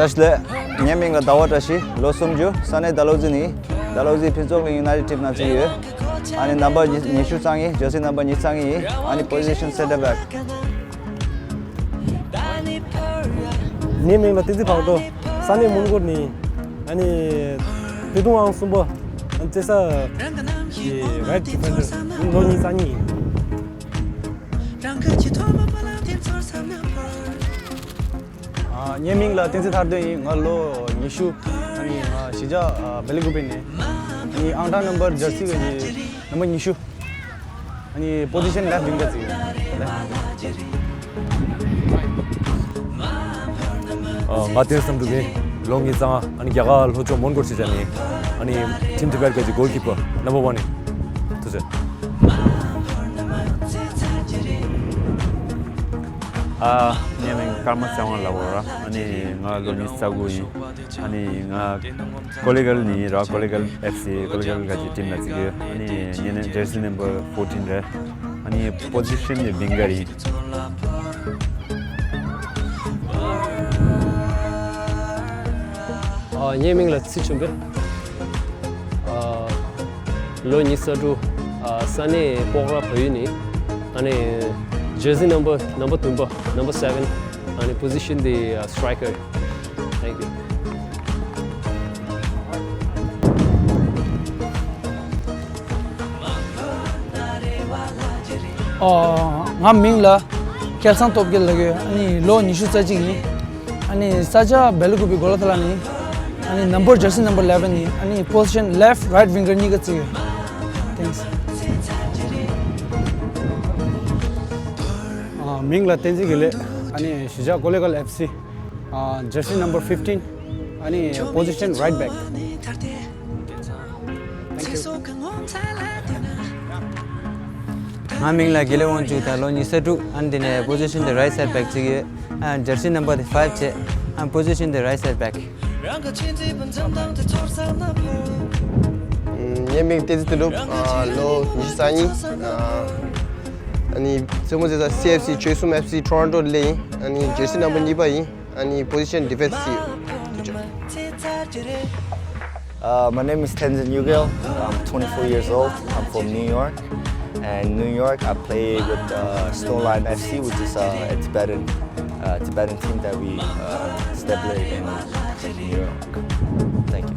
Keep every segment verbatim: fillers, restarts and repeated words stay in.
བཀྲ་ཤིས་བདེ་ལེགས། ངའི་མིང་ལ་ཟླ་བ་བཀྲ་ཤིས། ལོ་སུམ་ཅུ། ས་གནས་ཌལ་ཧོ་ཟི་ནས་ཡིན། ཌལ་ཧོ་ཟི་ཕུན་ཚོགས་གླིང་ཡུ་ནའི་ཊེཌ་ཊིམ་ནང་བརྩི་གི་ཡོད། ཨ་ནི་ནམ་བར་ཉི་ཉི་ཤུ་རྩ་གཉིས། ཇར་སི་ནམ་བར་ཉི་ཤུ་རྩ་གཉིས་ཡིན། ཨ་ནི་པོ་ཟི་ཤན་སེན་ཊར་བྷེག། ངའི་མིང་ལ་བསྟན་འཛིན་བག་རྡོ། ས་གནས་མོན་གྷོ་ནས་ཡིན། ཨ་ནི་སྟོད་ཐུང་ཨང་གསུམ་པ། ཨ་ནི་རྩེད་ས་ཀྱི་རའིཊ་ཌི་ཕེན་ཌར། ལོ་ཉི་ཤུ་རྩ་གཉིས་ཡིན། ཨ། ངའི་མིང་ལ་བསྟན་འཛིན་ཐར་འདོད་ཡིན། ང་ལོ་ཉི་ཤུ། ཨ་ནི་ང་གཞིས་ཆགས་ཨ་བེ་ལི་ཀུ་པེ་ནས། ཨ་ནི་ཨང་གྲངས་ནམ་བར་ཇར་སི་གི་ནམ་བར་ཉི་ཤུ། ཨ་ནི་པོ་ཟི་ཤན་ལེཕ་ཝིང་གར་བརྩི་གི་ཡོད། ཨ། ང་བསྟན་འཛིན་བསམ་གྲུབ་ཡིན། ལོ་ཉི་ཤུ་རྩ་ལྔ། ཨ་ནི་རྒྱ་གར་ལྷོ་ཕྱོགས་མོན་གྷོ་གཞིས་ཆགས་ནས། ཨ་ནི་ཊིམ་ཊི་བྷེཊ་གི་གོལ་ཀི་པར་ནམ་བར་ཝན་ཡིན། ཐུགས་རྗེ་ཆེ། ཨ། ངའི་མིང་ཀརྨ་ཚེ་དབང་ལབ་ཡོད་ར། ཨ་ནི་ང་ལོ་ཉི་ཤུ་རྩ་དགུ་ཡིན། ཨ་ནི་ང་ཀོ་ལི་གལ་ནས་ཡིན་ར། ཀོ་ལི་གལ་ཨེཕ་སི། ཀོ་ལི་གལ་ག་ཅིག་ཊིམ་ལ་བརྩི་གི་ཡོད། ཨ་ནི་ངའི་ནི་ཇར་སི་ནམ་བར་ཕོར་ཊིན་རེད། ཨ་ནི་པོ་ཟི་ཤན་ནི་ཝིང་གར་ཡིན། ཨ། ངའི་མིང་ལ་ཚེ་ཆུང་བེ། ཨ། ལོ་ཉི་ཤུ་རྩ་དྲུག། ཨ། ས་གནས་སྤོག་ར་བལ་ཡུལ་ནས། ཨ་ནི་ཇར་སི་ནམ་བར་ནམ་བར་བདུན་པ། ནམ་བར་སེ་ཝེན། ཨ་ནི་པོ་ཟི་ཤན་དེ་ཨ་སི་ཊ་རའི་ཀར། Thank you. ཨ། ངའི་མིང་ལ་སྐལ་བཟང་སྟོབས་རྒྱལ་ལབ་ཡོད། ཨ་ནི་ལོ་ཉི་ཤུ་རྩ་གཅིག་ཡིན། ཨ་ནི་ས་ཆ་བེ་ལི་ཀུ་པེ་གོ་ལ་ཐ་ལ་ནས་ཡིན། ཨ་ནི་ནམ་བར་ཇར་སི་ནམ་བར་ལེ་ཝེན་ཡིན། ཨ་ནི་པོ་ཟི་ཤན་ལེཕ་རའིཊ་ཝིང་གར་གཉིས་ཀ་བརྩི་ཡོད། Thanks. ཨ། མིང་ལ་བསྟན་འཛིན་དགེ་ལེགས། ཨ་ནི་གཞིས་ཆགས་ཀོ་ལི་གལ་ཨེཕ་སི། ཨ། ཇར་སི་ནམ་བར་ཕིཕ་ཊིན། ཨ་ནི་པོ་ཟི་ཤན་རའིཊ་བྷེག། Thank you. ངའི་མིང་ལ་དགེ་ལེགས་དབང་ཕྱུག་དང་། ལོ་ཉི་ཤུ་རྩ་དྲུག། ཨ་ནི་དེ་ནས་པོ་ཟི་ཤན་དེ་རའིཊ་སའིཌ་བྷེག་བརྩི་གི་ཡོད། ཨ། ཇར་སི་ནམ་བར་དེ་ཕའིབ་བྱས། ཨ། པོ་ཟི་ཤན་དེ་རའིཊ་སའིཌ་བྷེག། ངའི་མིང་བསྟན་འཛིན་དོན་གྲུབ། ཨ། ལོ་ཉི་ཤུ་རྩ་གཉིས། ཨ། ཨ་ནི་རྩེད་མོ་རྩེ་ས་སི་ཨེཕ་སི་ཆོལ་གསུམ་ཨེཕ་སི་ཊོ་རོན་ཊོ་ལ་ཡིན། ཨ་ནི་ཇར་སི་ནམ་བར་གཉིས་པ་ཡིན། ཨ་ནི་པོ་ཟི་ཤན་ཌི་ཕེན་སི་བརྩི་ཡོད། ཐུགས་རྗེ་ཆེ། Uh, my name is Tenzin Yugel. I'm twenty-four years old. I'm from New York. And New York, I play with uh, Stone Lion F C, which is uh, a Tibetan, uh, Tibetan team that we uh, establish in New York. Thank you.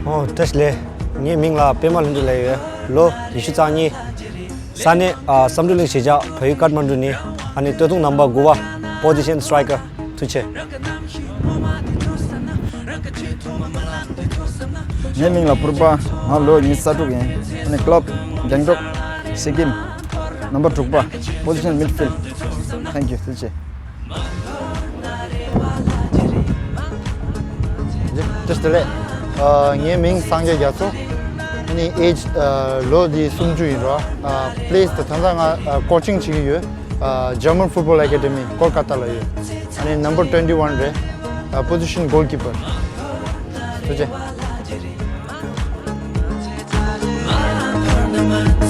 ཨོ། བཀྲ་ཤིས་བདེ་ལེགས། ངའི་མིང་ལ་པད་མ་ལྷུན་གྲུབ་ལབ་ཡོད། ལོ་ཉི་ཤུ་རྩ་གཉིས། ས་གནས་ཨ་བསམ་གྲུབ་གླིང་གཞིས་ཆགས། བལ་ཡུལ་ཀཏ་མན་ཌུ་ནས། ཨ་ནི་སྟོད་ཐུང་ནམ་བར་དགུ་པ། པོ་ཟི་ཤན་སི་ཊ་རའི་ཀར། ཐུགས་རྗེ་ཆེ། ངའི་མིང་ལ་ཕུར་པ། ང་ལོ་ཉི་ཤུ་རྩ་དྲུག་ཡིན། ཨ་ནི་ཀླབ་གེང་ཊོག་སི་ཀིམ། ནམ་བར་དྲུག་པ། པོ་ཟི་ཤན་མིཌ་ཕིལ་ཌར། Thank you. ཐུགས་རྗེ་ཆེ། བཀྲ་ཤིས་བདེ་ལེགས། ཨ། ངའི་མིང་སངས་རྒྱས་རྒྱ་མཚོ། ཨ་ནི་ཨེཇ། ཨ། ལོ་འདི་སུམ་ཅུ་ཡིན་རོ། ཨ། པི་ལེ་སི་དེ་ད་ལྟ་ང་ཨ་ཀོ་ཆིང་བྱེད་ཀྱི་ཡོད། ཨ། German Football Academy ཀོལ་ཀ་ཏ་ལ་ཡོད། ཨ་ནི་ནམ་བར་ཊུ་ཝེན་ཊི་ཝན་རེད། ཨ། པོ་ཟི་ཤན་གོལ་ཀི་པར། ཐུགས་རྗེ་ཆེ།